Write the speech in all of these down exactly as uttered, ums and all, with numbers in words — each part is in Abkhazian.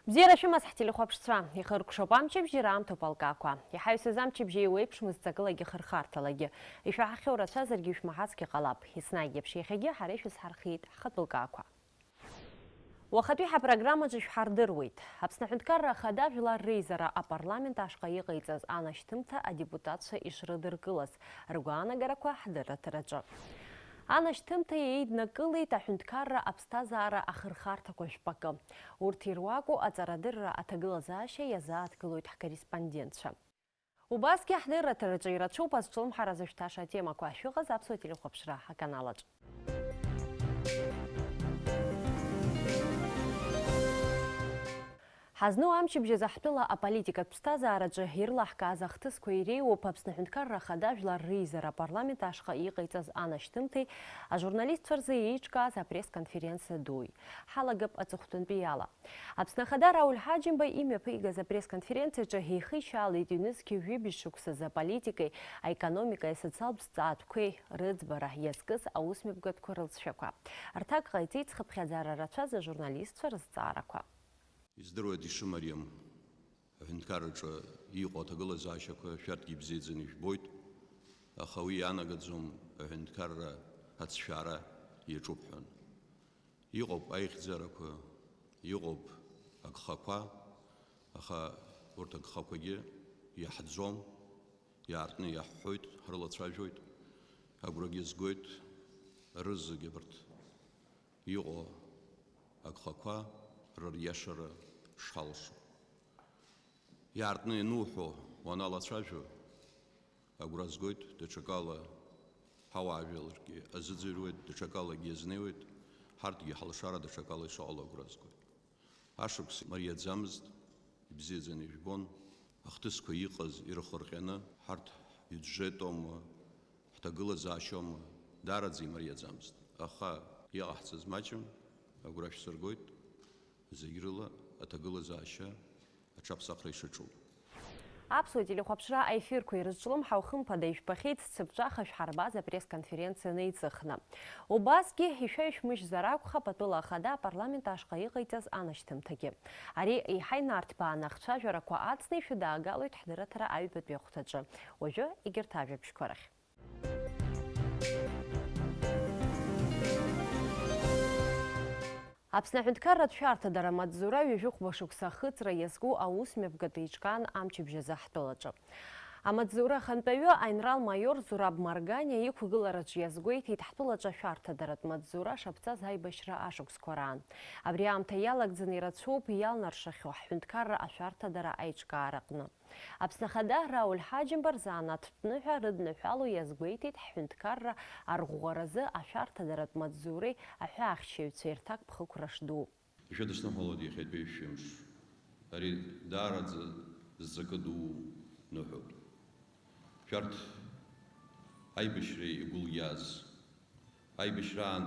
Бзиара шәымаз, ҳтелехәаԥшцәа! Ихыркәшоуп амчыбжьи раамҭоуп алкаақәа. Иҳаҩсыз амчыбжьи еиуеиԥшмызт ҵакылагьы хырхарҭалагьы. Ишәаҳахьоу рацәазаргьы ишәмаҳацгьы ҟалап. Еснагь еиԥш иахьагьы ҳара ишәызҳархиеит ҳхатәы лкаақәа. Уахатәи ҳапрограммаҿы шәҳардыруеит. Аԥсны Аҳәынҭқарра Ахада Жәлар Реизара апарламент ашҟа иҟаиҵаз анашьҭымҭа адепутатцәа ишрыдыркылаз ргәаанагарақәа ҳдырраҭараҿы. Анашьҭымҭа еиднакылеит аҳәынҭқарра аԥсҭазаара ахырхарҭақәа жәпакы. Урҭ ируаку аҵарадырра аҭагылазаашьа иазааҭгылоит ҳкорреспондентцәа. Убасгьы ҳдырраҭараҿы ирацәоуп азҿлымҳара зышәҭаша атемақәа. Шәыҟаз Аԥсуа телехәаԥшра аканалаҿ. Ҳазну амчыбжь азы ҳтәыла аполитикатә ԥсҭазаараҿы ирлаҳкааз ахҭысқәа иреиуоуп Аԥсны Аҳәынҭқарра Ахада Жәлар Реизара апарламент ашҟа иҟаиҵаз анашьҭымҭеи ажурналистцәа рзы еиҿкааз апресс-конференциа дуи. Ҳалагап аҵыхәтәантәи ала. Аԥсны Ахада Рауль Ҳаџьымба имҩаԥигаз апресс-конференциаҿы еихишьаалеит ҩнызқьи ҩажәи шықәсазы аполитикеи, аекономикеи асоциалтә зҵаатәқәеи рыӡбара иазкыз аусмҩаԥгатәқәа рылҵшәақәа. Рҭак ҟаиҵеит зхыԥхьаӡара рацәаз ажурналистцәа рызҵаарақәа. Издыруеит ишымариам аҳәынҭқарраҿы иҟоу аҭагылазаашьақәа шәарҭгьы ибзиаӡаны ижәбоит, аха уи иаанагаӡом аҳәынҭқарра ацәшәара иаҿуп ҳәа. Иҟоуп аихьӡарақәа, иҟоуп агхақәа, аха урҭ агхақәагьы иаҳӡом, иаартны иаҳҳәоит, ҳрылацәажәоит, агәрагьы згоит рызегь абарҭ иҟоу агхақәа рыриашара шҳалшо. Иаартны иануҳәо уаналацәажәо, агәра згоит, даҽакала ҳауаажәларгьы азыӡырҩуеит, даҽакалагьы иазнеиуеит, ҳарҭгьы ҳалшара даҽакала ишыҟало агәра згоит. Ашықәс мариаӡамызт, ибзиаӡаны ижәбон, ахҭысқәа иҟаз ирхырҟьаны, ҳарҭ ҳбиуџьетоума, ҳҭагылазаашьоума, даараӡа имариаӡамызт. Аха иҟаҳҵаз маҷым, агәра шәсыргоит, зегь рыла аҭагылазаашьа аҽаԥсахра ишаҿу. Аԥсуа телехәаԥшра аефирқәа ирызҿлымҳау хымԥада ижәбахьеит зцыԥҵәаха шәҳарбаз апресс-конференциа неиҵыхны. Убасгьы ишәаҩшәмыжьзар акәхап атәыла ахада апарламент ашҟа иҟаиҵаз анашьҭымҭагьы. Ари еиҳа инарҭбааны ахцәажәарақәа ацны ишәыдаагалоит ҳдырраҭара аҩбатәи ахәҭаҿы. Уажәы егьырҭ ажәабжьқәа рахь. Аԥсны аҳәынҭқарратә шәарҭадара амаҵзура ҩажәи хәба шықәса ахыҵра иазку аус мҩаԥгатә еиҿкаан амчыбжь азы ҳтәылаҿы. Амаҵзура ахантәаҩы аинрал-маиор Зураб Марганиа иқәгылараҿы иазгәеиҭеит ҳтәылаҿы ашәарҭадаратә маҵзура шаԥҵаз аибашьра ашықәсқәа раан. Абри аамҭа иалагӡаны ирацәоуп иалнаршахьоу ҳҳәынҭқарра ашәарҭадара аиҿкаараҟны. Аԥсны Ахада Рауль Ҳаџьымба рзанааҭтә ныҳәа рыдныҳәало иазгәеиҭеит ҳҳәынҭқарра арӷәӷәаразы ашәарҭадаратә маҵзуреи аҳәаахьчаҩцәеи рҭакԥхықәра шду. Ишәыдысныҳәалоит иахьатәи шәымш. Ари даараӡа зҵакы дуу ныҳәоуп. Шәарҭ аибашьреи игәылиааз, аибашьраан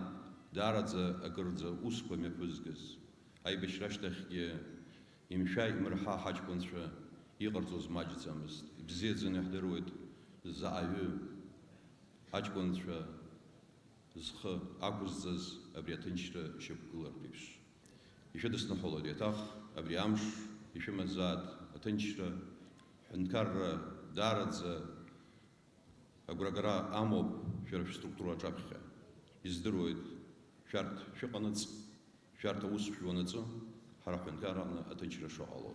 даараӡа акырӡа усқәа мҩаԥызгаз, аибашьра ашьҭахьгьы имшәа-имырҳа ҳаҷкәынцәа иҟарҵоз маҷӡамызт. Ибзиаӡаны иаҳдыруеит заҟаҩы аҷкәынцәа зхы ақәызҵаз абри аҭынчра шьақәгылартә еиԥш. Ишәыдысныҳәалоит еиҭах абри амш ишәымазаат аҭынчра, ҳәынҭқарра даараӡа агәрагара амоуп шәара шәструктура аҿаԥхьа. Издыруеит, шәарҭ шәыҟанаҵ, шәарҭ аус шәуанаҵы, ҳара ҳҳәынҭқарраҟны аҭынчра шыҟало.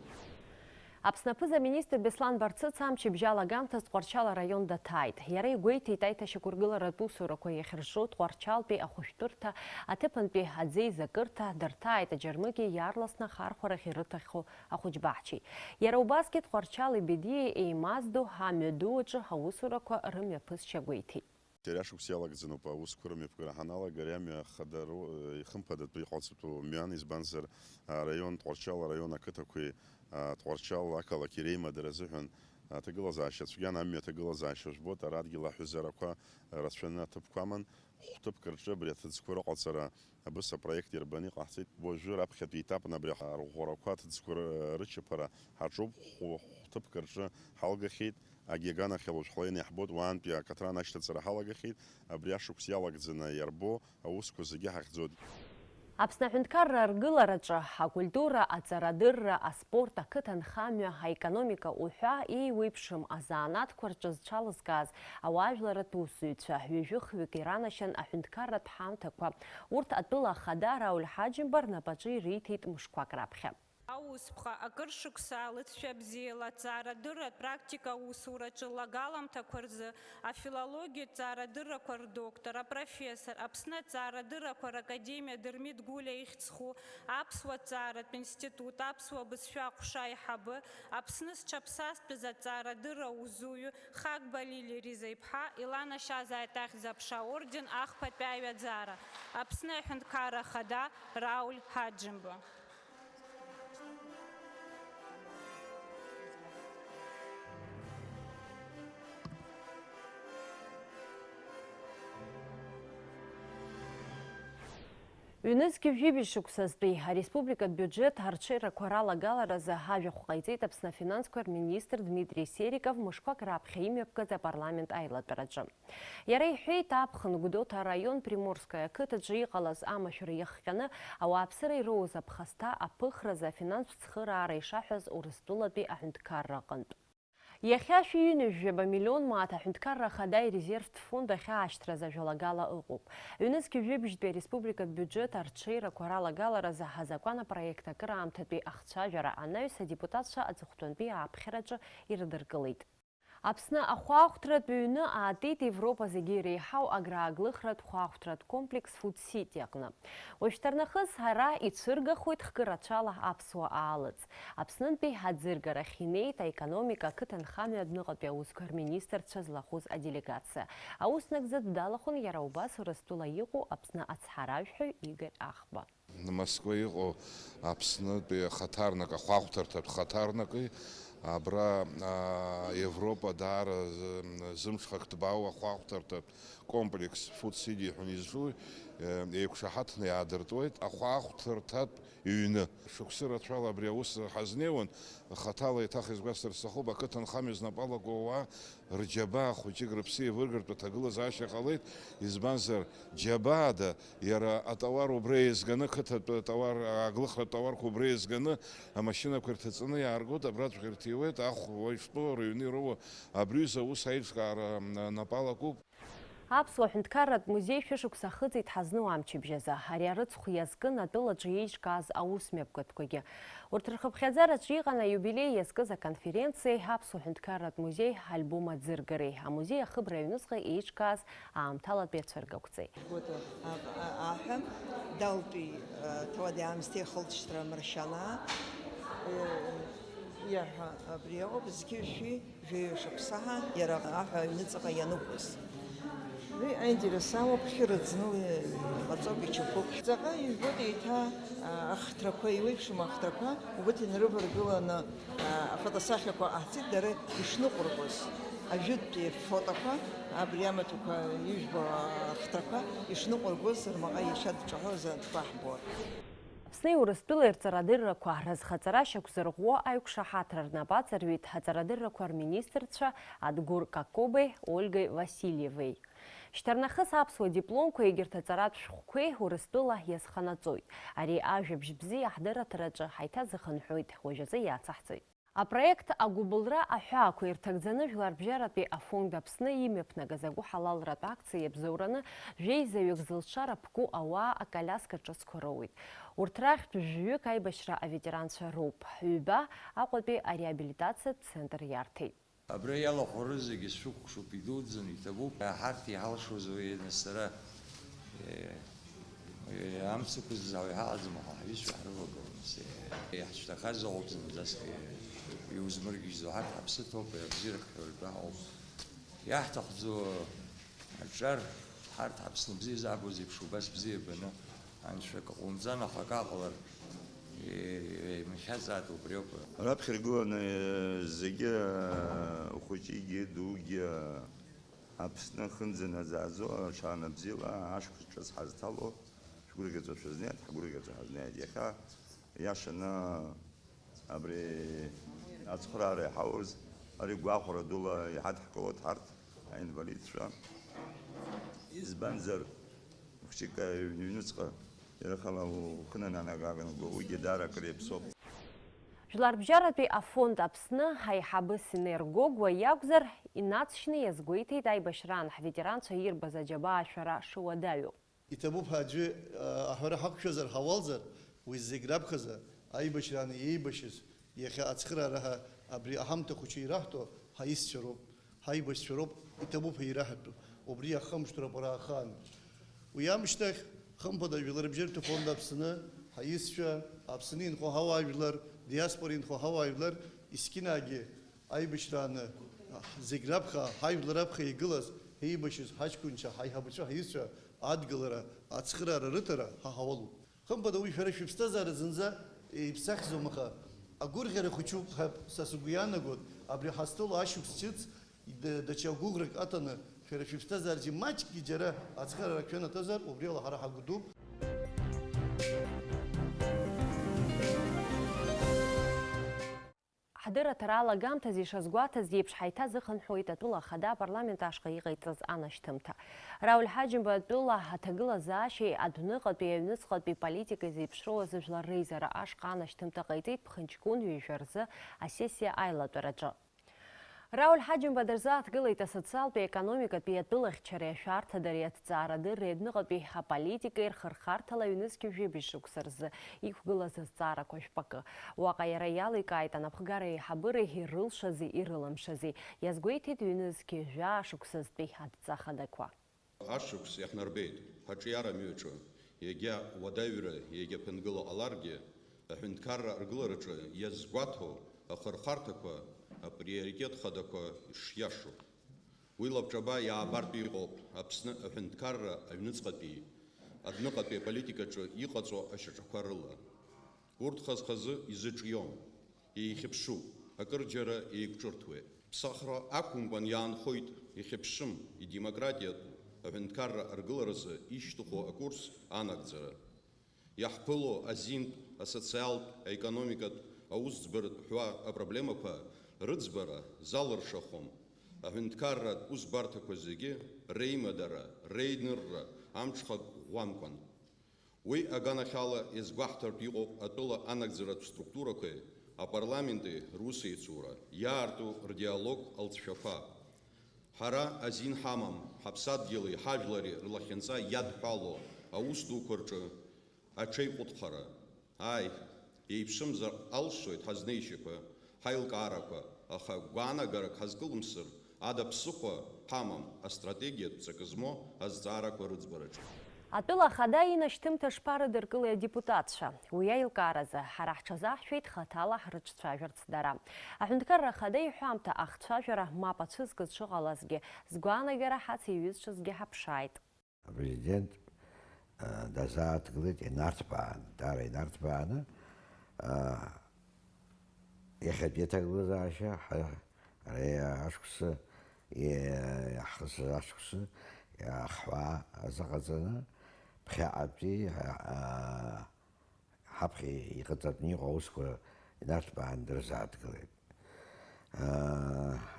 Аԥсны аԥыза-министр Беслан Барцыц амчыбжь алагамҭаз Тҟәарчал араион даҭааит. Иара игәеиҭеит аиҭашьақәыргыларатә усурақәа иахьыржу Тҟәарчалтәи ахәышәтәырҭа, аҭыԥантәи аӡеизакырҭа, дырҭааит аџьармыкьа иаарласны ахархәарахь ирыҭахьхо ахәыҷбаҳчеи. Иара убасгьы Тҟәарчали Бедиеи еимаздо амҩа ду аҿы аусурақәа рымҩаԥысшьа гәеиҭеит. Иара ашықәс иалагӡаноуп аусқәа рымҩаԥгара ҳаналага, ари амҩа хада ру-, ихымԥадатәы иҟалҵатәу мҩан, избанзар, араион Тҟәарчал араион ақыҭақәеи, а, Тҟәарчал ақалақь иреимадара азыҳәан аҭагылазаашьа цәгьан, амҩа аҭагылазаашьа жәбоит, ара адгьыл аҳәазарақәа рацәаны аҭыԥқәа аман, хә-ҭыԥк рҿы абри аҭыӡқәа рыҟаҵара абыс апроект ирбаны иҟаҳҵеит. Уажәы раԥхьатәи етапны абри арӷәӷәарақәа аҭыӡқәа ры-, рычаԥара ҳаҿуп, хә-, хә-ҭыԥк рҿы ҳалгахьеит. Агьаганахьала уажә ҳлеины иаҳбоит, уаантәи акаҭран ашьҭаҵара ҳалагахьеит, абри ашықәс иалагӡаны иарбоу аусқәа зегьы ҳахьӡоит. Аԥсны аҳәынҭқарра аргылараҿы акультура, аҵарадырра, аспорт, ақыҭанхамҩа, аекономика уҳәа еиуеиԥшым азанааҭқәа рҿы зҽалызкааз ауаажәларратә усзуҩцәа ҩажәи хҩык иранашьан аҳәынҭқарратә ҳамҭақәа, урҭ атәыла ахада Рауль Ҳаџьымба рнапаҿы ириҭеит мышқәак раԥхьа. Аусԥҟа акыр шықәса лыҵшәа бзиала аҵаарадырратә практика аусураҿы лгаламҭақәа рзы афилологиатә ҵаарадыррақәа рдоктор, апрофессор, Аԥсны аҵаарадыррақәа ракадемиа Дырмит Гәлиа ихьӡ зху аԥсуа ҵааратә институт аԥсуа бызшәа аҟәша аиҳабы, Аԥсны зҽаԥсазтәыз аҵаарадырра аусзуҩы Хагба Лилиа Риза-иԥҳа иланашьазааит Ахьӡ-аԥша аорден ахԥатәи аҩаӡара, Аԥсны аҳәынҭқарра ахада Рауль Ҳаџьымба. Ҩнызқьи жәибжь шықәсазтәи ареспубликатә биуџьеҭ арҽеирақәа ралагаларазы ажәахә ҟаиҵеит Аԥсны афинансқәа рминистр Дмитри Сериков мышқәак раԥхьа имҩаԥгаз апарламент аилатәараҿы. Иара иҳәеит, аԥхын Гәдоуҭа араион Приморское ақыҭаҿы иҟалаз амашәыр иахҟьаны ауааԥсыра ироуз аԥхасҭа аԥыхразы афинанстә цхыраара ишаҳәаз Урыстәылатәи аҳәынҭқарра аҟынтә. Иахьа шәи ҩынҩажәаба миллион мааҭ аҳәынҭқарра ахада ирезервтә фонд ахьаашьҭраз ажәалагала ыҟоуп. Ҩнызқьи жәибжьтәи ареспубликатә биуџьеҭ арҽеирақәа ралагаларазы азакәан апроект акыраамҭатәи ахцәажәара анаҩс адепутатцәа аҵыхәтәантәи ааԥхьараҿы ирыдыркылеит. Аԥсны ахәаахәҭратә ҩны аатит Европа зегьы иреиҳау аграаглыхратә хәаахәҭратә комплекс Food City аҟны. Уажәшьҭарнахыс ара ицәыргахоит хкы рацәала аԥсуа аалыҵ. Аԥснынтәи аӡыргарахь инеит аекономика, ақыҭанхамҩа адәныҟатәи аусқәа рминистрцәа злахәыз аделегациа. Аус нагӡатә далахәын иара убас Урыстәыла иҟоу Аԥсны ацҳаражәҳәаҩ Игорь Ахба. Москва иҟоу Аԥснытәи ахаҭарнак, ахәаахәҭарҭатә хаҭарнаки, абра, аа, Европа даара зы-, зымҽхак ҭбаау ахәаахәҭарҭатә комплекс Food City ҳәа изҿу, э, еиқәшаҳаҭны иаадыртуеит ахәаахәҭарҭатә ҩны. Шықәсы рацәала абри аус ҳазнеиуан, хаҭала еиҭах изгәасҭар сҭахуп, ақыҭанхамҩа знапы алаку ауаа рџьабаа хәыҷык рыԥсы еивыргартә аҭагылазаашьа ҟалеит, избанзар, џьабаада иара атауар убра еизганы, қыҭатәы атауар, ааглыхратә тауарқәа убра еизганы амашьынақәа ирҭаҵаны иааргоит, абраҵәҟьа ирҭиуеит, ахә уа иштәоу, рыҩны ироуа абри аҩыза аус аиҿкаара, м, напы алакуп. Аԥсуа ҳәынҭқарратә музеи шәышықәса ахыҵит ҳазну амчыбжь азы. Ари арыцхә иазкын атәылаҿы еиҿкааз аусмҩаԥгатәқәагьы. Урҭ рхыԥхьаӡараҿы иҟан аиубилеи иазкыз аконференциеи, Аԥсуа ҳәынҭқарратә музеи альбом аӡыргареи, амузеи ахыбра аҩныҵҟа еиҿкааз аамҭалатәи ацәыргақәҵеи. Гәыта аҳәа далтәи ҭауади-аамсҭеи ахылҵшьҭра Маршьанаа иаҳәа абри ауп, зқьи жәшәи жәаҩа шықәса ҳа иара аҳәа аҩныҵҟа ианықәыз. Уи аинтерес ауп, хьыраӡныла иҟаҵоуп, ичаԥоуп. Ҵаҟа ижәбоит еиҭа, а, ахҭрақәа, еиуеиԥшым ахҭрақәа, убырҭ инарываргыланы, а, афотосахьақәа ҟаҳҵеит, дара ишныҟәыргоз. Ажәытәтәи фотоқәа, абри амаҭәақәа ижәбо ахҭрақәа ишныҟәыргоз рмаҟа иахьа дҿаҳәоз атәқәаҳбо. Аԥсни Урыстәылеи рҵарадыррақәа рызхаҵара шьақәзырӷәӷәо аиқәшаҳаҭра рнапы аҵарҩит аҵарадыррақәа рминистрцәа Адгәыр Какобеи Ольгеи Васильевеи. Шьҭарнахыс аԥсуа дипломқәа егьырҭ аҵаратә шәҟәқәеи Урыстәыла иазханаҵоит. Ари ажәабжь бзиа ҳдырраҭараҿы ҳаиҭазыхынҳәуеит, уажәазы иацаҳҵоит. Апроект агәыбылра аҳәаақәа ирҭагӡаны Жәларбжьаратәи афонд Аԥсны имҩаԥнагаз агәыҳалалратә акциа иабзоураны жәеизаҩык зылшара ԥку ауаа акалиаска ҿыцқәа роуеит. Урҭ рахьтә жәаҩык аибашьра аветеранцәа роуп. Ҩба Аҟәатәи ареабилитациатә центр иарҭеит. Абра иалахәу рызегьы сшәыкәыхшоуп, идуӡӡаны иҭабуп. Ҳарҭ иҳалшоз уи нас сара, е, е, амца ықәызҵаз ҳәа иҳаҟаӡам, аха ҳҩызцәа ҳрывагылан, нас, е, иаҳцәҭахаз ыҟоуп зынӡаск, е, иузмыргьежьӡо, ҳарҭ ҳаԥсы ҭоуп, е, абзиарак ҳәа ртәы ҳауп. Иаҳҭахӡо аҿар, ҳарҭ ҳаԥсны бзиа заабоз еиԥш, убас бзиа баны, Анцәа акы ҟоумҵан, аха акы ҟалар, е-, еимхьазааит убриоуп. Раԥхьа иргыланы зегьы, хәыҷгьы, дугьы, Аԥсны ахьынӡанаӡааӡо, аҽаанбзиала, ашықәс ҿыц ҳазҭало, шәгәырӷьаҵәа шәызнеит, ҳгәырӷьаҵәа ҳазнеит. Иахьа, иашаны, абри ацхыраара иҳауз, ари гәахәара дула иҳадҳкылоит ҳарҭ, аинвалидцәа. Избанзар, хәыҷык аҩ-, ҩныҵҟа Ирыхала ухы нанагаган угәы, уигьы даара акыр иаԥсоуп. Жәларбжьаратәи афонд Аԥсны аиҳабы Синер Гогәуа иакәзар, инаҵшьны иазгәеиҭеит аибашьраан ҳветеранцәа ирбаз аџьабаа ашәара шуадаҩу. Иҭабуп ҳәа аӡәы аҳәара ҳақәшәазар, ҳауалзар, уи зегь раԥхьаӡа аибашьрааны иеибашьыз, иахьа ацхыраара ҳәа абри аҳамҭа хәыҷы ираҳҭо ҳаисцәа роуп. Ҳаибашьцәа роуп, иҭабуп ҳәа ираҳәатәу, убри иахамышҭроуп ара ахаан. Уи амышьҭахь, хымԥада, Жәларбжьаратәи фонд Аԥсны, ҳаиҩызцәа, Аԥсны инхо ҳауаажәлар, диаспора инхо ҳауаажәлар, есқьынагьы аибашьрааны зегь раԥхьа, ҳажәлар раԥхьа игылаз, ҳеибашьыз, ҳаҷкәынцәа, ҳаиҳабацәа, ҳаиҩызцәа адгылара, ацхыраара рыҭара ҳа ҳауалуп. Хымԥада, уи шәара шәыԥсҭазаара зынӡа иԥсахӡом, аха агәырӷьара хәыҷуп ҳәа са сгәы иаанагоит, абри ҳазҭоуло ашықәс ҿыц даҽа гәыӷрак аҭаны, шәара шәыԥсҭазаараҿы маҷкгьы џьара ацхыраара шәанаҭозар, убриала ҳара ҳагәы дууп. Ҳдырраҭара алагамҭазы ишазгәаҭаз еиԥш, ҳаиҭазыхынҳәуеит атәыла ахада апарламент ашҟа иҟаиҵаз анашьҭымҭа. Рауль Ҳаџьымба атәыла аҭагылазаашьеи адәныҟатәи аҩныҵҟатәи политикеи зеиԥшроу азы жәлар реизара ашҟа анашьҭымҭа ҟаиҵеит ԥхынҷкәын ҩажәа рзы асессиа аилатәараҿы. Рауль Ҳаџьымба дырзааҭгылеит асоциалтәи, аекономикатәи, атәылахьчареи ашәарҭадареи аҭҵаарадырреи адәныҟатәи аполитикеи рхырхарҭала ҩнызқьи жәибжь шықәса рзы иқәгылаз азҵаарақәа жәпакы. Уаҟа иара иаликааит анапхгара еиҳабыреи ирылшази ирылымшази. Иазгәеиҭеит ҩнызқьи жәаа шықәсазтәи адҵа хадақәа. Ашықәс иаҳнарбеит ҳаҿиара амҩаҿы, иагьа уадаҩра, иагьа ԥынгыла ҟаларгьы, аҳәынҭқарра аргылараҿы иазгәаҭоу ахырхарҭақәа априоритет хадақәа шиашоу. Уи лабҿаба иаабартә иҟоуп Аԥсны аҳәынҭқарра аҩныҵҟатәи, адәныҟатәи аполитикаҿы иҟаҵоу ашьаҿақәа рыла. Урҭ хаз-хазы изыҿиом, еихьыԥшуп, акырџьара еиқәҿырҭуеит. Ԥсахра ақәымкәан иаанхоит, ихьыԥшым, идемократиатә аҳәынҭқарра аргыларазы ишьҭыху акурс анагӡара. Иаҳԥыло азинтә, асоциалтә, аекономикатә, аусӡбаратә ҳәа апроблемақәа рыӡбара залыршахом, аҳәынҭқарратә усбарҭақәа зегьы реимадара, реинырра амҽхак ӷәӷәамкәан. Уи аганахьала иазгәаҳҭартә иҟоуп атәыла анагӡаратә структурақәеи апарламенти русеицура иаарту рдиалог алҵшәақәа. Ҳара азин ҳамам, ҳаԥсадгьыли ҳажәлари рлахьынҵа иадҳәало аус дуқәа рҿы аҽеиҟәыҭхара. Ааи, еиԥшымзар алшоит ҳазнеишьақәа, ҳаилкаарақәа, аха гәаанагарак ҳазкылымсыр ада ԥсыхәа ҳамам астратегиатә ҵакы змоу азҵаарақәа рыӡбараҿы. Атәыла ахада инашьҭымҭа шԥарыдыркылеи адепутатцәа? Уи аилкааразы ҳара ҳҽазаҳшәеит хаҭала ҳрыҿцәажәарц дара. Аҳәынҭқарра ахада иҳәамҭа ахцәажәара мап ацәызкыз шыҟалазгьы згәаанагара ҳацеиҩызцәазгьы ҳаԥшааит. Апрезидент дазааҭгылеит инарҭбааны, даара инарҭбааны. Иахьатәи аҭагылазаашьа ҳара ашықәсы, иаҳхысыз ашықәсы ахҳәаа азыҟаҵаны, ԥхьаҟатәи ҳаԥхьа иҟаҵатәны иҟоу аусқәа инарҭбааны дырзааҭгылеит.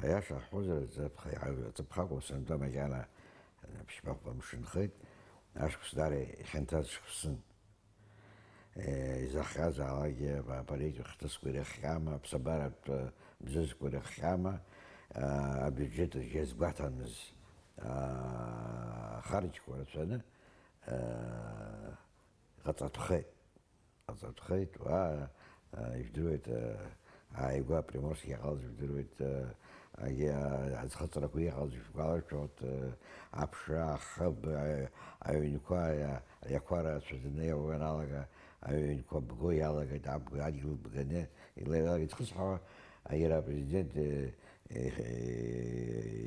Аиаша ҳҳәозар, ҵыԥх-, ҵыԥхакәа сынтәа макьана ԥшьба-хәба мшынхеит, ашықәс даара ихьанҭаз шықәсын. Изахҟьазаалакгьы аполитика хҭысқәа ирыхҟьама, аԥсабаратә бзызқәа ирыхҟьама, абиуџьет иазгәаҭамыз ахарџьқәа рацәаны иҟаҵатәхеит. Ҟаҵатәхеит, уа, ижәдыруеит, ааигәа Приморски иҟалаз ижәдыруеит, егьи аӡхыҵрақәа иҟалаз ижәгәалашәоит, аԥшра, ахыб, аҩнқәа, ариақәа рацәаӡаны иауа ианалага, аҩнқәа бго иалагеит, аб-, адгьыл бганы илеилагеит. Изхысҳәаауа, иара апрезидент,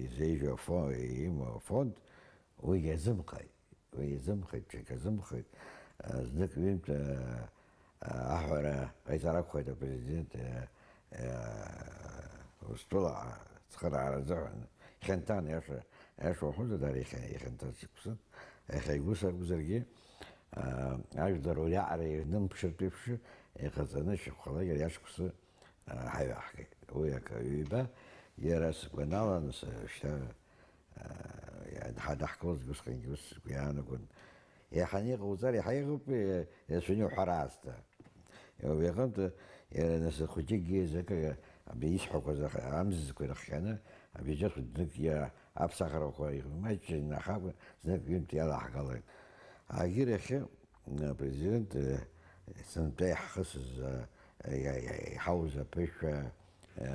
изеижьу афон-, имоу афонд, уигьы азымхеит. Уи изымхеит, ҽак азымхеит. Знык-ҩынтә аҳәара ҟаиҵар акәхеит апрезидент, Урыстәыла ацхыраара азыҳәан. Хьанҭан, иаша, иаша уҳәозар, даара ихьа-, ихьанҭаз шықәсын. Иахьа игәы сакәзаргьы, ажәлар уи аҟара ирнымԥшыртә еиԥш иҟаҵаны шьақәхалагьы ари ашықәсы ҳаҩаҳгеит. Уи акы, ҩба, иара сгәаналаны, шьҭа ҳадаҳкылозгьы усҟангьы ус сгәы иаанагон, Еиҳаны иҟауҵар, еиҳа иҟоуп, рацәаны иуҳәар аасҭа. Убри аҟынтә, иара нас ахәыҷыкгьы закы абри исҳәақәаз аха-, амзызқәа ирыхҟьаны, абиуџьет хәыҷнык иа-, аԥсахрақәа ирмаҷны ахакәын, знык ҩынтә иалаҳгалоит. Агьырахьы, м, апрезидент, э, сынтәа иаҳхысыз, э, иа-, иа-, иҳауз аԥышәа, э,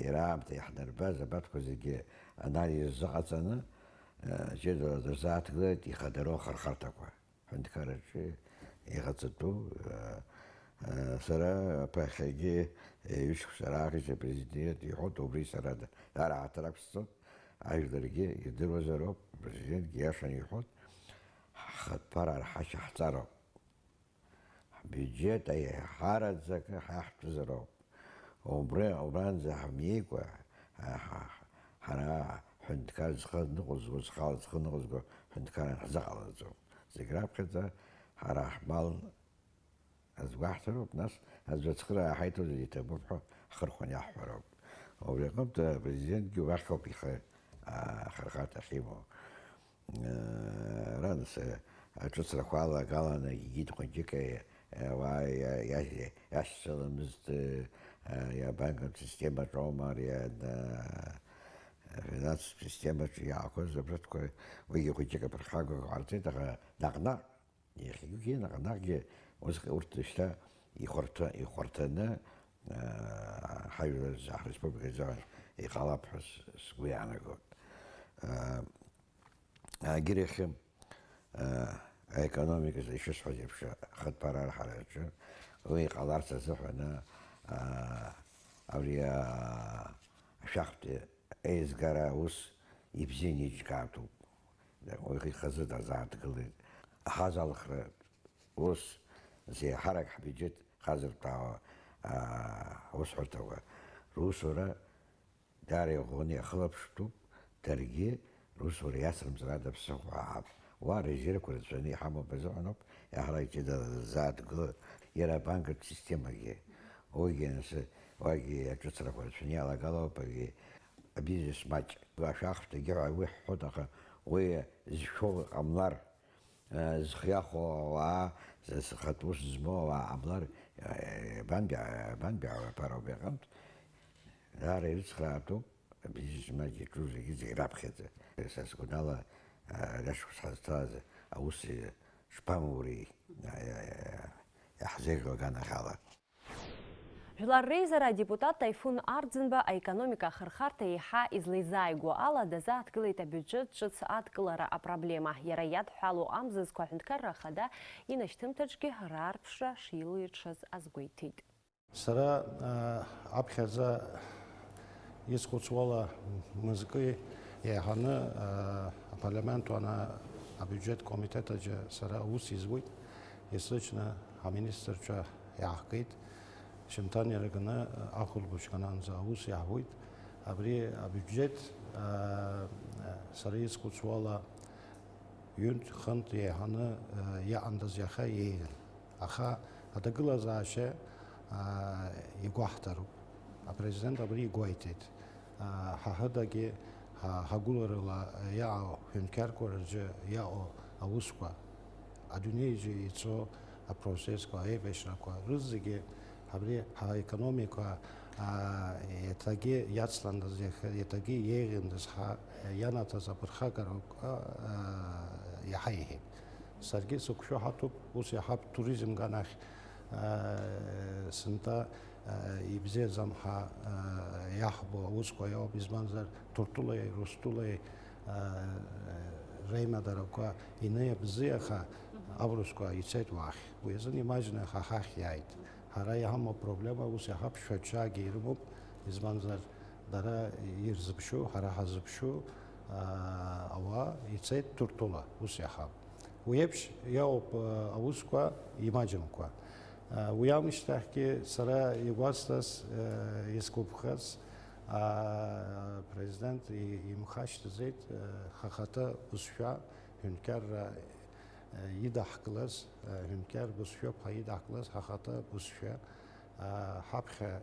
иара аамҭа иаҳнарбаз абарҭқәа зегьы анализ рзыҟаҵаны, э, ҷыдала дырзааҭгылеит ихадароу ахырхарҭақәа. Ҳәынҭқарраҿы иҟаҵатәу, э, э, сара аԥахьагьы, э, ҩышықәса раахыс апрезидент иҳәоит, убри сара д-, ара ҳаҭыр ақәсҵоит, ажәларгьы ирдыруазароуп, апрезидентгьы иашан иҳәоит, ҳхатә ԥара арҳашьа ҳҵароуп. Ҳбиуџьет аиҳараӡак ҳаҳтәызароуп. Убри, убранӡа ҳамнеикәа, ҳа-, ҳа-, ҳара ҳҳәынҭқар зхы ныҟәызго, зхала зхы ныҟәызго ҳҳәынҭқарра ҳзыҟалаӡом. Зегь раԥхьаӡа ҳара ҳмал азгәаҳҭароуп, нас аӡә ацхыраара ҳаиҭозар иҭабуп ҳәа ҳхырхәаны иаҳҳәароуп. Убри аҟынтә апрезидентгьы уахь ауп ихы, аа, ахырхарҭа ахьимоу. Ранас аҿыцрақәа алагаланы Гигит Хәыҷык, э, ауаа иа-, иа-, иашьцыламызт, э, иабанкратә системаҿоума ари, ана-, афинанстә системаҿы иаақәаз абраҭқәа, уигьы Хәыҷык аԥырхагақәа ҟарҵеит, аха наҟ-наҟ, иахьагьы наҟ-наҟгьы ус урҭ шьҭа ихәарҭа-, ихәарҭаны, э, ҳажәлар рзы, ҳреспублика азы иҟалап ҳәа с-, сгәы иаанагоит. Э, Агьырахьы, аа, аекономика, ишысҳәаз еиԥш, ахатә ԥара арҳараҿы уи иҟаларц азыҳәан, аа, абри, аа, ашәахтә еизгара аус ибзианы еиҿкаатәуп. Уи ихазы дазааҭгылеит. Ахазалхра ус, зеиҳарак ҳбиуџьет хазырҭәаауа, аа, аусҳәарҭақәа русура даара иӷәӷәаны иахылаԥштәуп, даргьы русура иацрымҵар ада ԥсыхәа аҳап. Уа арезервқәа рацәаны иҳамоуп азыҳәаноуп, иаҳарак ҷыдала дазааҭгылоит. Иара абанкратә системагьы, уигьы ансы, уагьы аҿыцрақәа рацәаны иалагалоуп, агьи абизнес маҷ. Ашәахтәгьы ҳәа уи ҳҳәоит, аха уи зшәо ҟамлар, зхы иахәо ауаа, зхатә ус змоу ауаа ҟамлар, бантәи, бантәи аԥара убри аҟынтә даара ирыцхраатәуп, абизнес маҷ иаҿу зегьы, зегь раԥхьаӡа. Са сгәанала, ари ашықәс ҳазҭаз аус шԥамури, иаҳзеиӷьу аганахьала. Жәлар Реизара адепутат Таифун Арӡынба аекономика ахырхарҭа еиҳа излеизааигәоу ала дазааҭгылеит абиуџьет ҿыц адкылара апроблема. Иара иадҳәалоу амзызқәа аҳәынҭқарра ахада инашьҭымҭаҿгьы раарԥшра шилирҽаз азгәеиҭеит. Сара, а, аԥхьаӡа исхәыцуала мызкы еиҳаны, а, апарламент уана абиуџьет комитет аҿы сара аус изуеит, есыжьны аминистрцәа иаҳгеит, шьымҭан иарганы ахәылбыҽхананӡа аус иаҳуеит. Абри абиуџьет, а, сара исхәыцуала, ҩынтә-хынтә еиҳаны, а, иаандаз иахьа еиӷьын. Аха аҭагылазаашьа, а, игәаҳҭароуп. Апрезидент абри игәеиҭеит. А, ҳа ҳадагьы, ҳа-, ҳагәыларыла иаау ҳәынҭқарқәа рзы иаау аусқәа, адунеи аҿы ицо апроцессқәа, аибашьрақәа, рызегьы абри ҳаекономика, аа, еиҭагьы иацландаз, иахьа-, еиҭагьы еиӷьындаз ҳа-, ианаҭаз аԥырхагарақәа, аа, иаҳа еиӷьын. Саргьы сыгәшәо ҳаҭоуп, ус иаҳа туризм аганахь, аа, сынтәа, аа, ибзиаӡам ҳәа, аа, иаҳбо аусқәа иоуп, избанзар, Ҭырқәтәылеи Урыстәылеи, аа, реимадарақәа инеибзиаха, аурысқәа ицеит уахь. Уи азын имаҷны ҳа ҳахь иааит. Ҳара иҳамоу апроблема ус иаҳа ԥшьҩцәагьы ирымоуп, избанзар, дара ирзыԥшу, ҳара ҳазыԥшу, аа, ауаа ицеит Ҭырқәтәыла, ус иаҳа. Уи еиԥш иоуп, аа, аусқәа имаҷымкәа. Уи аамышьҭахьгьы сара игәасҭаз, исгәаԥхаз, апрезидент и-, имхашҭӡеит, ҳахаҭа бызшәа ҳәынҭқарра идаҳкылаз, ҳәынҭқар бызшәоуп ҳәа идаҳкылаз ҳахаҭа бызшәа, ҳаԥхьа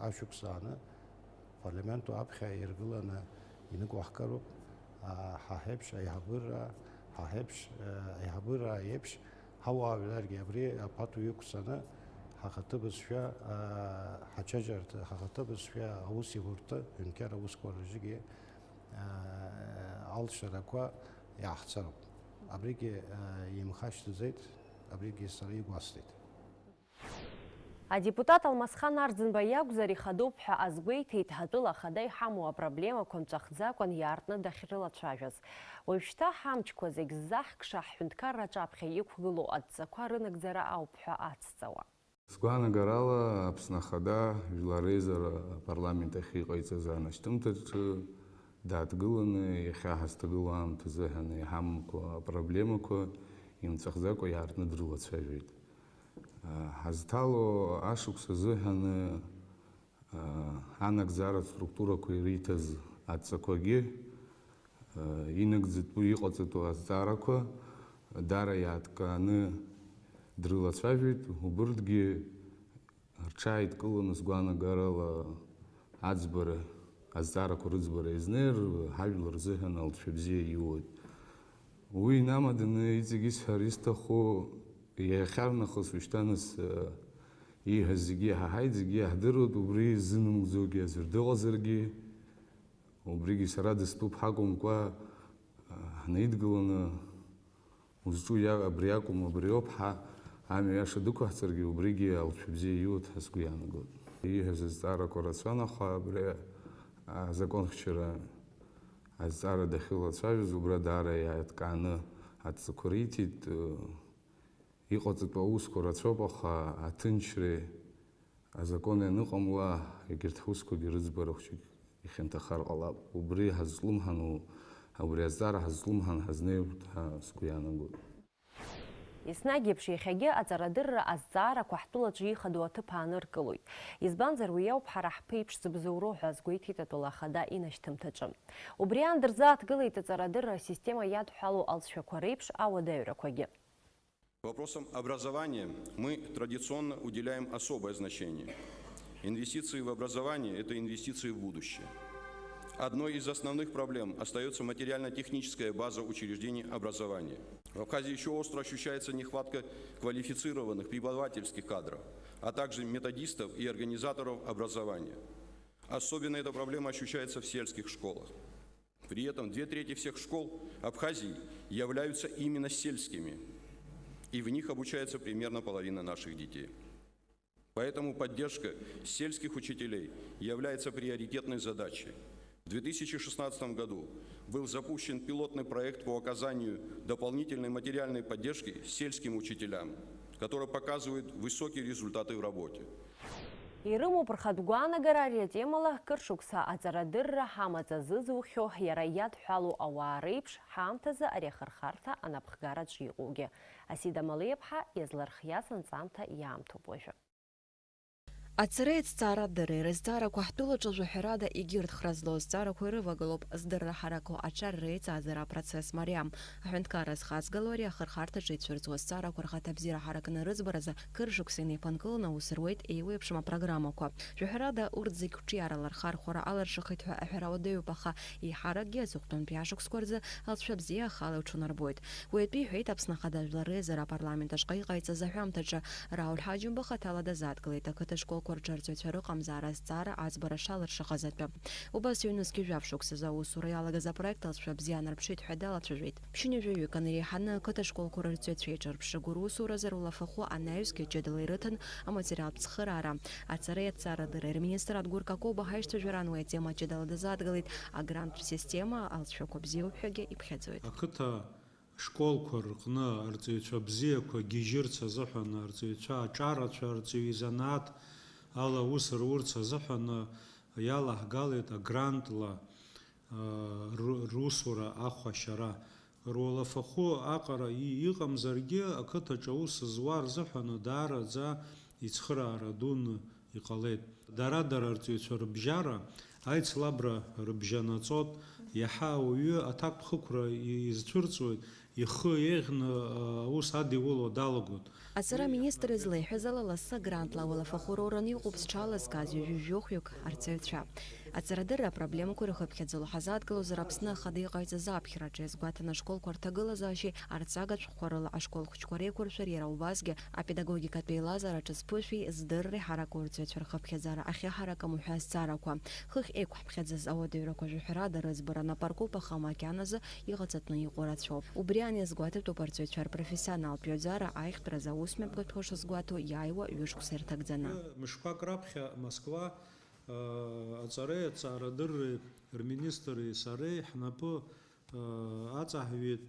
ашықәс ааны, Апарламент аԥхьа иргыланы иныҟәаҳгароуп, а, ҳа ҳеиԥш аиҳабыра, Ҳа ҳеиԥш, аиҳабыра еиԥш, ҳауаажәларгьы абри апату иқәҵаны, ҳахаҭа бызшәа, ҳачаџьарҭа, ҳахаҭа бызшәа аусеилырҭа, ҳәынҭқарра аусқәа рзыгьы алшарақәа иаҳцароуп. Абригьы имхашҭӡеит, абригьы сара игәасҭеит. Адепутат Алмасхан Арӡынба иакәзар ихадоуп ҳәа азгәеиҭеит, ҳтәыла ахада иҳамоу апроблемақәа мҵәахӡакәан иаартны дахьрылацәажәаз. Уажәшьҭа ҳамчқәа зегь ззаҳкша ҳҳәынҭқарра аҿаԥхьа иқәгылоу адҵақәа рынагӡара ауп ҳәа ацҵауа. Сгәаанагарала, Аԥсны Ахада Жәлар Реизара апарламент ахь иҟаиҵаз анашьҭымҭаҿы дааҭгыланы, иахьа ҳазҭагылоу аамҭазы ҳәа иҳамақәа апроблемақәа имҵәахӡакәа иаартны дрылацәажәеит. Ҳазҭало ашықәс азыҳәаны, анагӡаратә структурақәа ириҭаз адҵақәагьы, инагӡатәу, иҟаҵатәу азҵаарақәа даара иааҭкааны дрылацәажәеит. Убырҭгьы рҽааидкыланы, сгәаанагарала, аӡбара, азҵаарақәа рыӡбара иазнеир, ҳажәлар рзыҳәан алҵшәа бзиа иоуеит. Уи инамаданы иҵегьы исҳәар исҭаху, иахьарнахыс уажәшьҭаныс, э, ииҳәаз зегьы иаҳаҳаит, зегьы иаҳдыруеит, убри ззынамыгӡогьы аӡәыр дыҟазаргьы, убригьы сара дыстәуп ҳакәымкәа, э, ҳнаидгыланы узҿу иа-, абри акәым, абриоуп ҳәа амҩа иаша дықәаҳҵаргьы, убригьы алҵшәа бзиа иуеит ҳәа сгәы иаанагоит. Ииҳәаз азҵаарақәа рацәан, аха абри азакәанхьчара азҵаара дахьылацәажәоз, убра даара иааиткааны адҵақәа риҭеит. Иҟаҵатәу аусқәа рацәоуп, аха аҭынчреи азакони аныҟамла, егьырҭ ҳусқәагьы рыӡбара хәҷык ихьанҭахар ҟалап. Убри ҳазҿлымҳану, убри азҵаара ҳазҿлымҳан ҳазнеиуеит ҳәа сгәы иаанагоит. Еснагь еиԥш, иахьагьы аҵарадырра азҵаарақәа ҳтәылаҿы ихадоу аҭыԥ ааныркылоит. Избанзар, уи ауп ҳара ҳԥеиԥш зыбзоуроу ҳәа азгәеиҭеит атәыла ахада инашьҭымҭаҿы. Убри аан дырзааҭгылеит аҵарадырра асистема иадҳәалоу алҵшәақәа реиԥш ауадаҩрақәагьы. Вопросам образования мы традиционно уделяем особое значение. Инвестиции в образование — это инвестиции в будущее. Одной из основных проблем остаётся материально-техническая база учреждений образования. В Абхазии ещё остро ощущается нехватка квалифицированных преподавательских кадров, а также методистов и организаторов образования. Особенно эта проблема ощущается в сельских школах. При этом две трети всех школ Абхазии являются именно сельскими, и в них обучается примерно половина наших детей. Поэтому поддержка сельских учителей является приоритетной задачей. В две тысячи шестнадцатом году был запущен пилотный проект по оказанию дополнительной материальной поддержки сельским учителям, который показывает высокие результаты в работе. Ирымоуп рхатә гәаанагара ари атемала, кыр шықәса аҵарадырра ҳамаҵ азызухьоу, иара иадҳәалоу ауаа реиԥш, ҳаамҭазы ари ахырхарҭа анапхгараҿ иҟоугьы. Асида Малеиԥҳа иазлархиаз анҵамҭа иаамҭоуп уажәы. Аҵареи азҵаарадырреи рызҵаарақәа ҳтәылаҿы жәаҳәарада егьырҭ хра злоу азҵаарақәа ирывагылоуп, здырра ҳаракы аҿар реиҵааӡара апроцесс мариам. Аҳәынҭқарра зхаҵгылоу ари ахырхарҭаҿы ицәырҵуа азҵаарақәа рхаҭабзиара ҳаракны рыӡбаразы кыр шықәса инеиԥынкыланы аус руеит еиуеиԥшым апрограммақәа. Жәаҳәарада, урҭ зегь қәҿиарала рхархәара аларшахеит ҳәа аҳәара уадаҩуп, аха еиҳаракгьы аҵыхәтәантәи ашықәсқәа рзы алҵшәа бзиа ахала иҽанарбоит. Уи атәы иҳәеит Аԥсны Ахада Жәлар Реизара апарламент ашҟа иҟаиҵаз аҳәамҭаҿы. Рауль Ҳаџьымба хаҭала дазааҭгылеит ақыҭа школқәа рҿы арҵаҩцәа рыҟамзаара азҵаара аӡбара шалыршахаз атәы. Убас ҩнызқьи жәаф шықәсазы аусура иалагаз апроект алҵшәа бзиа анарԥшит ҳәа далацәажәеит. Ԥшьынҩажәаҩык анареиҳаны ақыҭа школқәа рырҵаҩцәа еиҿарԥшрагәыр усуразар улафахәы анаҩсгьы ҷыдала ирыҭан аматериалтә цхыраараа. Аҵареи азҵаарадырреи рминистр Адгәыр Какоба ҳаишьцәа жәара уи атема ҷыдала дазааҭгылеит, агранттә система алҵшәақәа бзиоуп ҳәагьы иԥхьаӡоит. Ақыҭа школқәа рҟны арҵаҩцәа бзиақәа гьежьырц азыҳәан, арҵаҩцәа аҿарацәа, арҵаҩы изанааҭ ала аус рурц азыҳәан иалаҳгалеит агрантла, а, ру-, русура ахәашьара. Руалафахәы аҟара и-, иҟамзаргьы, ақыҭаҿы аус зуа рзыҳәан даараӡа ицхыраара дуны иҟалеит. Дара-дара арҵаҩцәа рыбжьара, аицлабра рыбжьанаҵот, иаҳа ауаҩы аҭакԥхықәра и-, изцәырҵуеит, ихы еиӷьны, а, аус адиуло далагоит. Аҵара министр излеиҳәаз ала, лассы грантла ауалафахәы роураны иҟоуп зҽалазкааз ҩажәи жәохәҩык арҵаҩцәа. Аҵарадырра апроблемақәа ирхыԥхьаӡало ҳазааҭгылозар, Аԥсны Ахада иҟаиҵаз аԥхьараҿы иазгәаҭаны ашколқәа рҭагылазаашьеи арҵага шәҟәқәа рыла ашкол хәыҷқәа реиқәыршәареи иара убасгьы апедагогикатә еилазаараҿы зԥышәеи здырреи ҳаракырҵаҩцәа рхыԥхьаӡара ахьы ҳаракым уҳәа азҵаарақәа. Хыхь еиқәҳԥхьаӡаз ауадаҩрақәа жәаҳәарада рыӡбара напаркуп, аха макьаназы иҟаҵатәны иҟоу рацәоуп. Убри аан иазгәаҭатәуп арҵаҩцәа рпрофессионалтә ҩаӡара аиӷьтәразы аус мҩаԥгатәқәа шазгәаҭо иааиуа ҩышықәса ирҭагӡаны. Мышқәак раԥхьа Москва, э, аҵареи аҵаарадырреи рминистри сареи ҳнапы, э, аҵаҳҩит